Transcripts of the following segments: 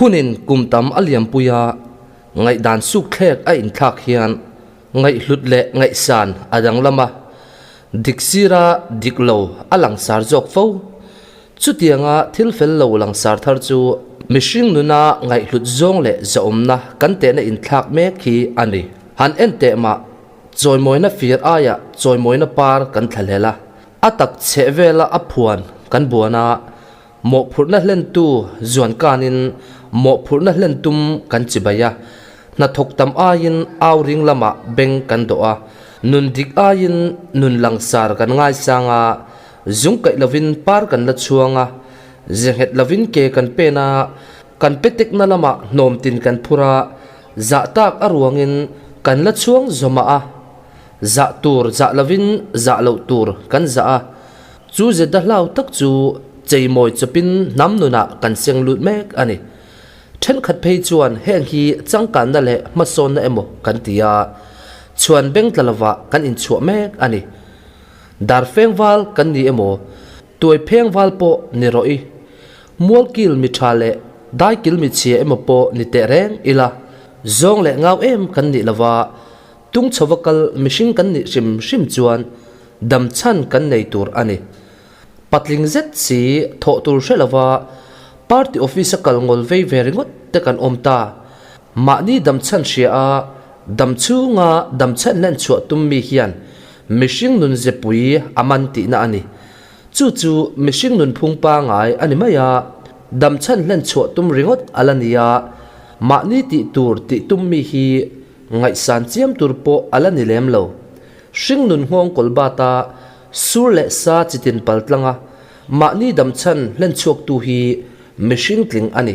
Hunin kum tam a liampui a, ngaihdan sukthlek a inthlak hian ngaihhlut leh ngaihsan a danglam a, dik sira dik lo a langsar zawk fo. Chutianga thil fel lo langsar thar chu mihring nuna ngaihhlut zawng leh zahawmna kan tehna inthlak mek hi a ni. Han en teh mah, chawimawina fir aiah chawimawina par kan thlahlel a, a tak chheh vela a phuan kan buan a, Mawhphurhna hlentu zuan kanin mawhphurhna hlen tum kan chibai a, hnathawk tam aiin au ring lamah beng kan dawh a, nun dik aiin nun langsar kan ngaisang a, zung kaih lovin par kan la chhuang a, ze nghet lovin ke kan pen a, kan pe tekna lamah hnawm tin kan phur a, zah tak a ruangin kan la chhuang zawmah a, zah tur zah lovin zah loh tur kan zah a. Chu Zeda hlau tak chu cheimawi chawpin hnam nunah kan seng lut mek a ni. Thenkhat phei chuan heng hi changkanna leh hmasawnna emaw kan ti a, chhuan beng tla lovah kan inchhuah mek a ni. Darfeng val kan ni emaw, tuai pheng val pawh ni rawh i, mualkil mi tha leh daikil mi chhia emaw pawh ni teh reng ila, zawng leh ngau em kan nih lova, Tung chhova kal mihring kan nih hrim hrim chuan dam chhan kan nei tur a ni. Patling zet si thawh tur hre lova party office a kal ngawl vei ve ringawt te kan awm ta. Mahni dam chhan hria a, dam chhunga dam chhan hlen chhuah tum mi hian mihring nun zepui a man tihna a ni. Chu chu mihring nun phung pangai a ni mai a, dam chhan hlen chhuah tum ringawt a la ni a, mahni tih tur tih tum mi hi Ngaihsan chiam tur pawh a la ni lem lo. Hringnun nghawng kawl bata sur leh sa chitin pal tlanga mahni damchhan hlen chhuaktu hi mihring tling a ni.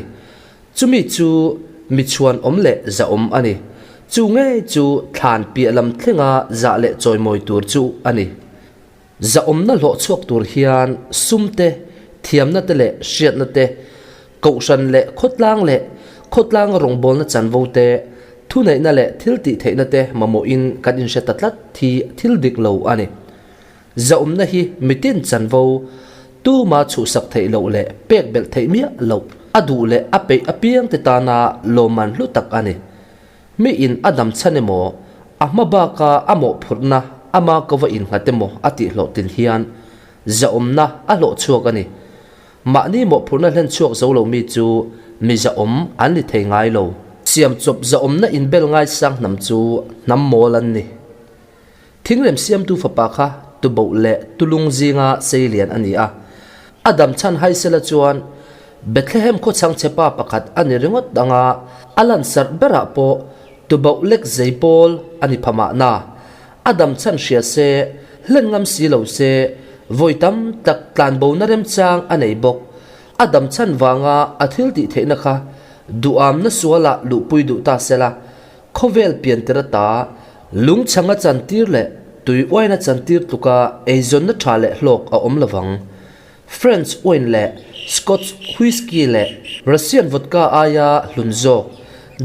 Chumi chu mi chhuan awm leh zahawm a ni. Chu ngei chu thlan piah lam thlenga zah leh chawimawi tur chu a ni. Zahawmna hlawh chhuak tur hian sum te, thiamna te leh hriatna te, kohhran leh khawtlang leh khawtlanga rawngbawlna chanvo te, thuneihna leh thil tihtheihna te mamawhin kan inhre ta tlat hi thil dik lo a ni. Zahawmna hi mitin chanvo tuma chhuhsak theih loh leh pek belh theih miah loh, a duh leh a peih apiang te tana lawmman hlu tak a ni. Mi in a dam chhan emaw, a hma baka a mawhphurhna ama ko va innghat emaw a tih hlawhtlin hian zahawmna a hlawh chhuak a ni. Mahni mawhphurhna hlen chhuak zo lo mi chu mi zahawm an ni thei ngai lo. Siamchawp zahawmna inbel ngaisang hnam chu hnam mawl an ni. Thingrem siamtu fapa kha tuboh leh tulung zinga sei lian a ni a. A dam chhan haisela chuan Bethlehem khaw chhangchhe pa pakhat a ni ringawt ang a, a lansarh berah pawh tuboh lek zei pawl a ni pha mahna. A dam chhan hria se, hlen ngam si lo se, vawi tam tak tlanbona remchang a nei bawk. A dam chhan vanga a thil tih theihna kha duhamna sualah luhpui duh ta sela, Khawvel piantir ata lungchhanga chantir leh tui uaina chantir tluka eizawnna tha leh hlawk a awm lovang. French wine leh Scotch whisky leh Russian vodka aia hlun zawk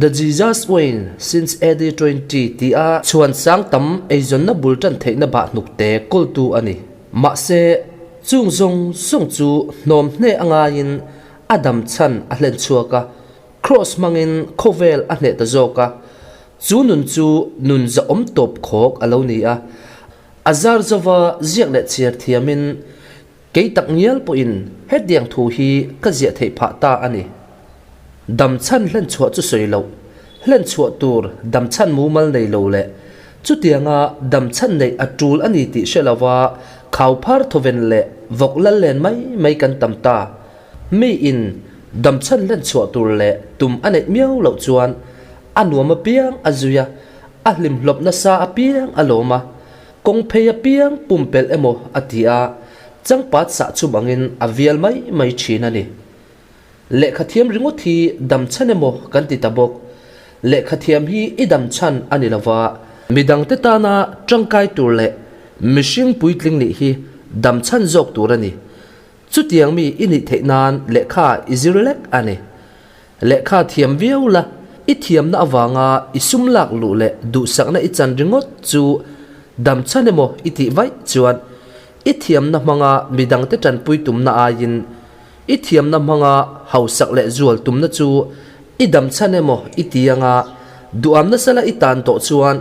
The Jesus Wine Since AD 20 tia chhuan sang tam eizawnna bul tan theihna bah hnukte kawltu a ni. Mahse, chung zawng zawng chu hnawm hne a ngaiin a dam chhan a hlen chhuak a, Kraws hmangin khawvel a hneh ta zawk a, chu nun chu nun zahawm tawp khawk a lo ni a. A zar zova ziak leh chhiar thiamin kei tak ngial pawhin hetiang thu hi ka ziah theih phah ta a ni. Dam chhan hlen chhuah chu sawi loh, hlen chhuah tur dam chhan mumal nei lo leh chutianga dam chhan neih a tul a ni tih hre lova khau phar thawven leh vawk lal len mai mai kan tam ta. Mi in damchhan hlen chhuah tur leh tum a neih miau loh chuan a nuam apiang a zui a, a hlim hlawp nasa apiang a lawm a, kawng phei apiang pumpelh emaw a ti a, changpat sah chhum angin a vial mai mai thin a ni. Lehkhathiam ringawt hi damchhan emaw kan ti ta bawk. Lehkhathiam hi i damchhan a ni lova, midangte tana tangkai tur leh mihring puitling nih hi damchhan zawk tur a ni. Chutiang mi i nih theih nan lehkha i zir lek a ni. Lehkha thiam viau la, i thiamna avanga i sum lak luh leh duhsakna i chan ringawt chu dam chhan emaw i tih vaih chuan i thiamna hmanga midangte tanpui tumna aiin i thiamna hmanga hausak leh zual tumna chu I dam chhan emaw i ti anga duham nasa la i tan tawh chuan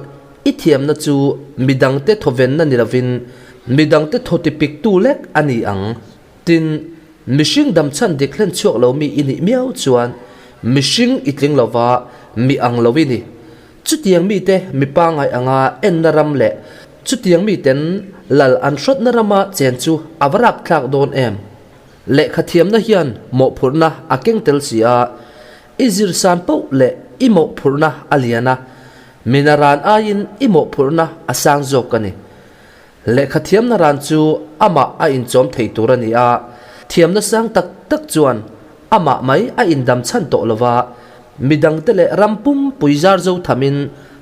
i thiamna chu midangte thawvenna ni lovin midangte thaw tipiktu lek a ni ang. Tin, mihring dam chhan dik hlen chhuak lo mi i nih miau chuan mihring i tling lova mi ang lo i ni. Chutiang mite mi pangngai anga enna ram leh chutiang miten lal an hrawtna rama chen chu a va rapthlak dawn em? Lehkha thiamna hian mawhphurhna a keng tel si a, i zirsan poh leh i mawhphurhna a lian a, mina ran aiin i mawhphurhna a sang zawk a ni. Lehkha thiamna ran chu amah a inchawm thei tur a ni a, thiamna sang tak tak chuan amah mai a indam chhan tawh lo va, midangte leh ram pumpui zar zo thamin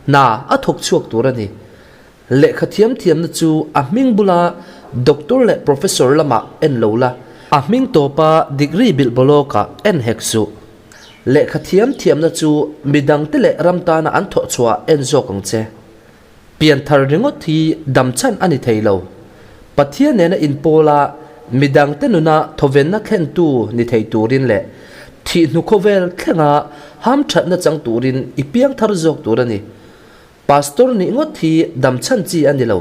hna a thawk chhuak tur a ni. Lehkha thiam thiamna chu a hming bula doctor leh professor lamah en lo la, a hming tawpa degree bilh bawlawkah en hek suh. Lehkha thiam thiamna chu midangte leh ram tana an thawh chhuah en zawk ang che. Pianthar ringawt hi damchhan a ni thei lo. Pathian nena inpawla midangte nuna thawvenna thlentu ni thei turin leh thih hnu khawvel thlenga hamthatna chang turin i piangthar zawk tur a ni. Pastor nih ngawt hi damchhan chi a ni lo.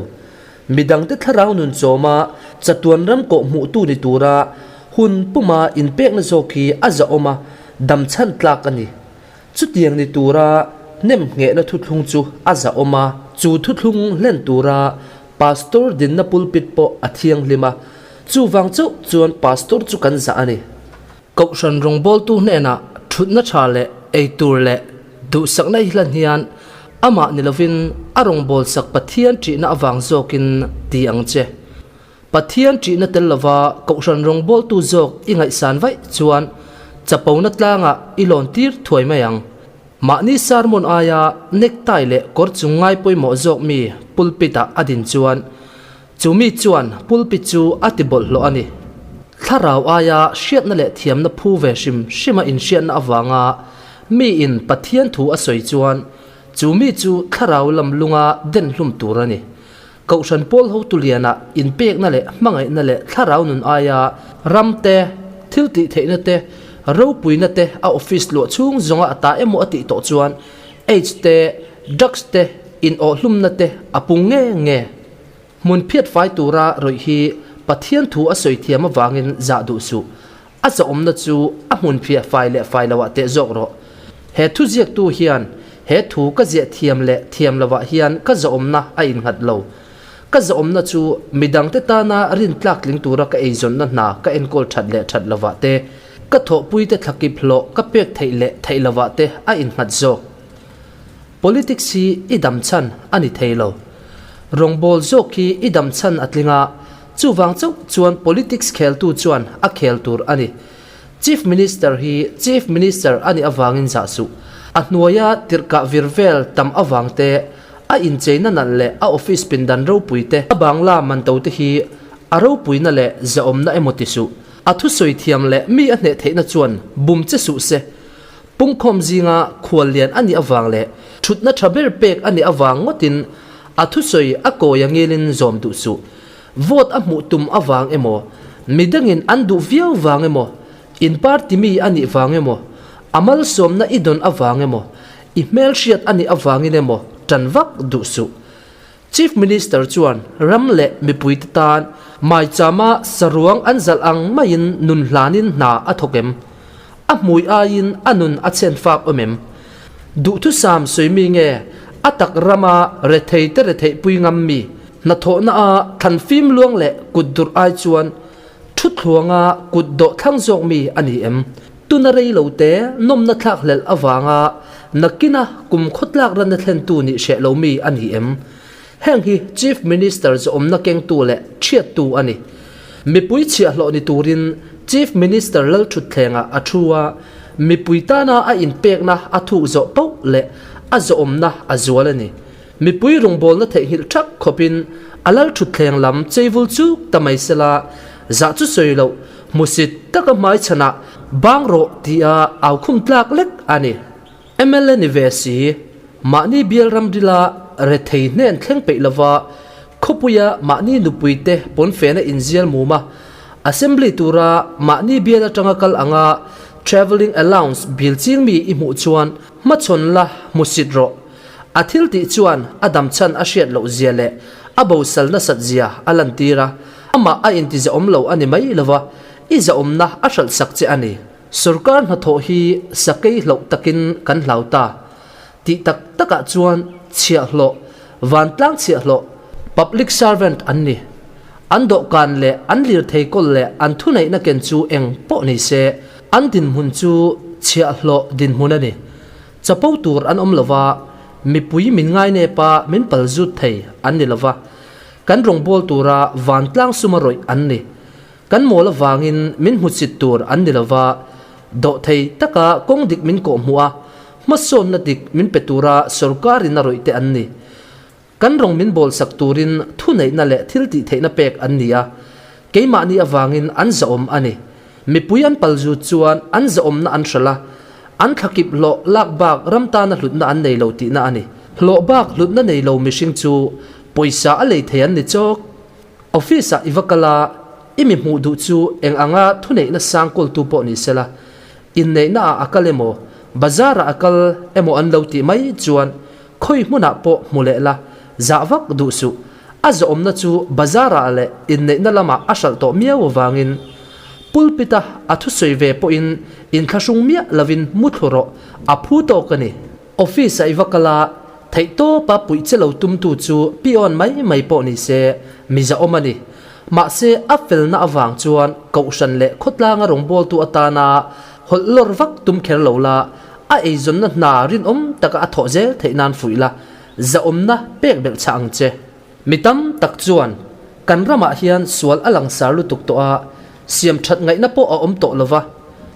Midangte thlarau nun chawma chatuan ram kawh hmuhtu ni tura hun puma inpekna zawk hi a zahawm a, damchhan tlak a ni. Chutiang ni tura nemnghehna thuthlung chu a zahawm a, chu thuthlung hlen tura Pastor dinna pulpit pawh a thianghlim a, chuvang chauh chuan Pastor chu kan zah a ni. Kohhran rawngbawltu hnenah thutna tha leh eitur leh duhsakna i hlan hian amah ni lovin a rawngbawlsak Pathian ṭihna avang zawkin ti ang che. Pathian ṭihna tel lova Kohhran rawngbawltu zawk i ngaihsan vaih chuan chapona tlangah i lawn tir thuai mai ang. Mahni sermon aia necktie leh kawr chung ngai pawimawh zawk mi pulpit-ah a din chuan chu mi chuan pulpit chu a ti bawlhhlawh a ni. Thlarau aia hriatna leh thiamna phu ve hrim hrima inhriatna avanga miin Pathian thu a sawi chuan chu mi chu thlarau lam lunga den hlum tur a ni. Kohhran pawl hotu lianah inpekna leh hmangaihna leh thlarau nun aia ram te, thil tih theihna te, ropuina te a office luah chhung zawnga a ta emaw a tih tawh chuan aids te, drugs te, inawhhlumna te a pung nge nge. Hmun phiat fai tura rawih hi Pathian thu a sawi thiam avangin zah duh suh. A zahawmna chu a hmun phiah fai leh fai loah teh zawk rawh. He thu ziaktu hian he thu ka ziah thiam leh thiam lovah hian ka zahawmna a innghat lo. Ka zahawmna chu midangte tana rintlak tling tura ka eizawnna hna ka enkawl that leh that lovah te, ka thawhpuite thlakip hlawh ka pek theih leh theih lovah te a innghat zawk. Politics hi i dam chhan a ni thei lo. Rawngbawl zawk hi i dam chhan a tling a, Chuvang chauh chuan politics kheltu chuan a khel tur a ni. Chief Minister hi Chief Minister a nih avangin zah suh. A hnuaia tirhkah vir vel tam avang te, a incheina nalh leh a office pindan ropui te, a bangla manto te hi a ropuina leh zahawmna emaw ti suh. A thusawi thiam leh mi a hneh theihna chuan bum che suh se. Pungkhawm zinga khuallian a nih avang leh thutna tha ber pek a nih avang ngawtin a thusawi a kawi a ngilin zawm duh suh. Vote a hmuh tum avang emaw, midangin an duh viau vang emaw, in party mi a nih vang emaw, a malsawmna i dawn avang emaw, i hmelhriat a nih avangin emaw tan vak duh suh. Chief Minister chuan ram leh mipuite tan maichama saruang an zalh ang maiin nun hlanin hna a thawk em? A hmui aiin a nun a chhen fak awm em? Duhthusam sawi mi nge a tak rama rethei te retheih pui ngam mi? Hnathawhna a thlan fim luang leh kut durh ai chuan thuthluanga kut dawh thlang zawk mi a ni em? Tuna rei lo te nawmna thlak hlelh avanga nakina kum khawtlak rana thlentu nih hreh lo mi a ni em? Heng hi Chief Minister zawmna kengtu leh thiattu a ni. Mipui chhiahhlawh ni turin Chief Minister Lalthutthlengah a thu a, mipui tana a inpekna a thuk zawh poh leh a zawmna a zual a ni. Mipui rawngbawlna theihnghilh thak khawpin a Lalthutthleng lam cheivul chuk ta mai sela, zah chu sawi loh, hmusit taka hmaichhanah bang rawh tia au khum tlak lek a ni. Mla ni ve si, mahni bial ram rila rethei hnen thleng peih lova khawpuia mahni nupuite pawnfena inzial mum a, Assembly tura mahni bial atanga kal anga. Travelling allowance bill ching mi i hmuh chuan hmachhawn la hmusit rawh. A thil tih chuan a dam chhan a hriat loh zia leh a bosal nasat zia a lantir a, amah a intizaawm lo a ni mai lo va, i zahawmna a hralh sak che a ni. Sorkar hnathawh hi sakei hlauh takin kan hlau ta. Tih tak takah chuan chhiahhlawh, vantlang chhiahhlawh, public servant an ni. An dawhkan leh an lirthei kawl leh an thuneihna ken chu eng pawh ni se, an dinhmun chu chhiahhlawh dinhmun a ni. Chapo tur an awm lova, mipui min ngainep a min pal zut thei an ni lova, kan rawngbâwl tura vantlang suma rawih an ni. Kan mawl avangin min hmuchit tur an ni lova, dawhthei taka kawng dik min kawhhmuh a, hmasawnna dik min pe tura sorkarin a rawih te an ni. Kan rawng min bawlsak turin thuneihna leh thil tihtheihna pek an ni a, keimahni avangin an zahawm a ni. Mipui an palzut chuan an zahawmna an hralh a, an thlakip hlawh lak bak ram tana hlutna an nei lo tihna a ni. Hlawh bak hlutna nei lo mihring chu pawisa a lei thei an ni chawk. Office-ah i va kal a, i mi hmuh duh chu eng anga thuneihna sang kawltu pawh ni sela, inneihnaah a kal emaw, bazar-ah a kal emaw an lo tih mai chuan khawi hmunah pawh hmu leh la, zah vak duh suh. A zawhawmna chu bazar-ah leh inneihna lamah a hralh tawh miau avangin pulpit-a a thusawi ve pawhin inthlahrung miah lovin mu thlu rawh, a phu tawk a ni. Office-ah i va kal a, theihtawpa puih che lo tumtu chu peon mai mai pawh ni se, mi zahawm a ni. Mahse, a felna avang chuan kohhran leh khawtlanga rawngbawltu atana hawlh lawr vak tum kher lo la, a eizawnna hna rinawm taka a thawh zel theih nan fuih la, zahawmna pek belh chhah ang che. Mi tam tak chuan kan ramah hian sual a langsar lutuk tawh a, siam that ngaihna pawh a awm tawh lo va,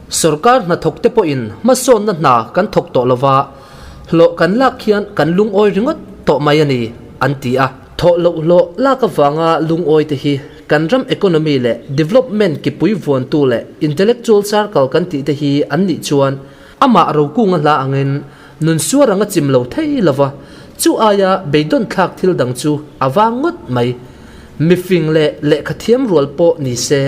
sorkar hnathawkte pawhin hmasawnna hna kan thawk tawh lo va, hlawh kan lak hian kan lungawi ringawt tawh mai a ni, an ti a. Thawh loh hlawh lak avanga lungawi te hi kan ram economy leh development kipui vuantu leh intellectual circle kan tih te hi an nih chuan amah rokunga hla angin Nun suar anga chim lo thei lova, chu aia beidawn thlak thil dang chu a vang ngawt mai. Mifing leh lehkha thiam rual pawh ni se,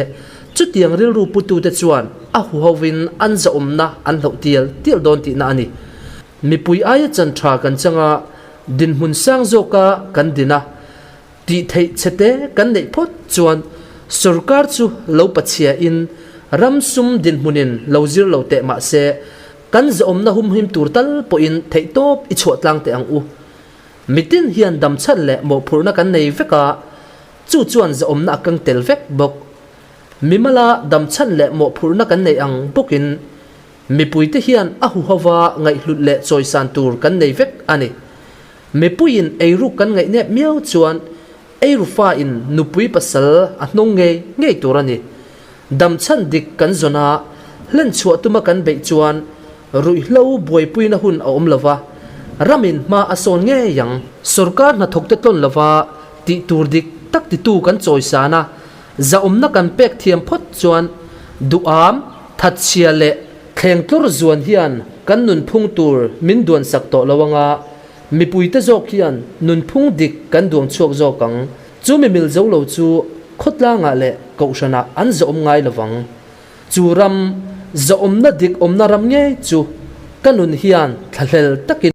chutiang rilru putute chuan a huhovin an zahawmna an hloh tial tial dawn tihna a ni. Mipui aia chan tha kan chang a, dinhmun sang zawka kan din a, Tih theih chhete kan neih phawt chuan sorkar chu lo pachhia in ram sum dinhmunin lo zir lo teh mah se kan zahawmna humhim tur tal pawhin theihtawp i chhuah tlang teh ang u. Mitin hian damchhan leh mawhphurhna kan nei vek a, chu chuan zahawmna a kang tel vek bawk. Mimala damchhan leh mawhphurhna kan neih ang bawkin mipuite hian a huhova ngaihhlut leh chawisan tur kan nei vek a ni. Mipuiin eiruk kan ngaihnep miau chuan eirufa in nupui pasal a hnawng ngei ngei tur a ni. Damchhan dik kan zawn a, hlen chhuah tuma kan beih chuan ruihhlo buaipuina hun a awm lova, ramin hma a sawn ngei ang. Sorkar hnathawkte tlawn lova tih tur dik tak titu kan chawisan a, zahawmna kan pek thiam phawt chuan duham, thatchhia leh thleng tlawr zuan hian kan nunphung tur min duansak tawh lo anga, Mipuite zawk hian nunphung dik kan duang chhuak zawk ang. Chu mi mil zo lo chu khawtlangah leh kohhranah an zawhawm ngai lo vang. Chu ram, zawhawmna dik awmna ram ngei chu ka nun hian thlahlel takin.